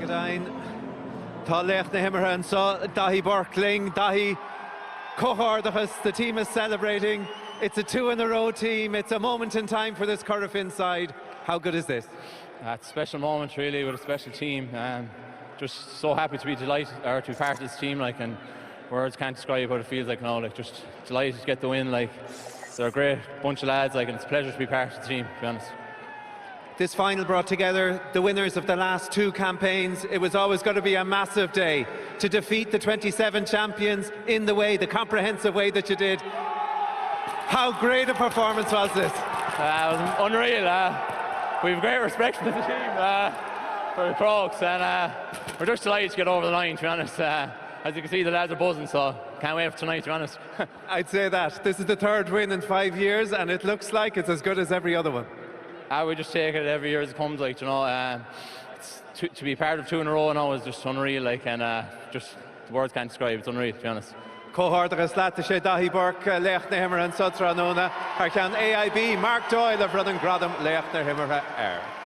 Go deimhin, tá laoch na himeartha anseo, Daithí Burke linn. Daithí, comhghairdeachas, the team is celebrating. It's a two in a row team. It's a moment in time for this Corofin side. How good is this? It's a special moment really with a special team. Um, just so happy to be delighted or to be part of this team like and words can't describe what it feels like now like just delighted to get the win like they're a great bunch of lads like and it's a pleasure to be part of the team to be honest. This final brought together the winners of the last two campaigns. It was always going to be a massive day to defeat the 27 champions in the way, the comprehensive way that you did. How great a performance was this? Uh, it was unreal. Uh, we have great respect for the team, uh, for the Crokes, and uh, we're just delighted to get over the line, to be honest. Uh, as you can see, the lads are buzzing, so can't wait for tonight, to be honest. I'd say that. This is the third win in five years, and it looks like it's as good as every other one. I would just take it every year as it comes, like, you know. Uh, to, to be part of two in a row now is just unreal, like, and uh, just the words can't describe, it's unreal, to be honest. Comhghairdeachas leat sé Daithí Burke laoch na himeartha anseo tráthnóna thar ceann AIB Mark Doyle a bhronn an gradam laoch na himeartha air.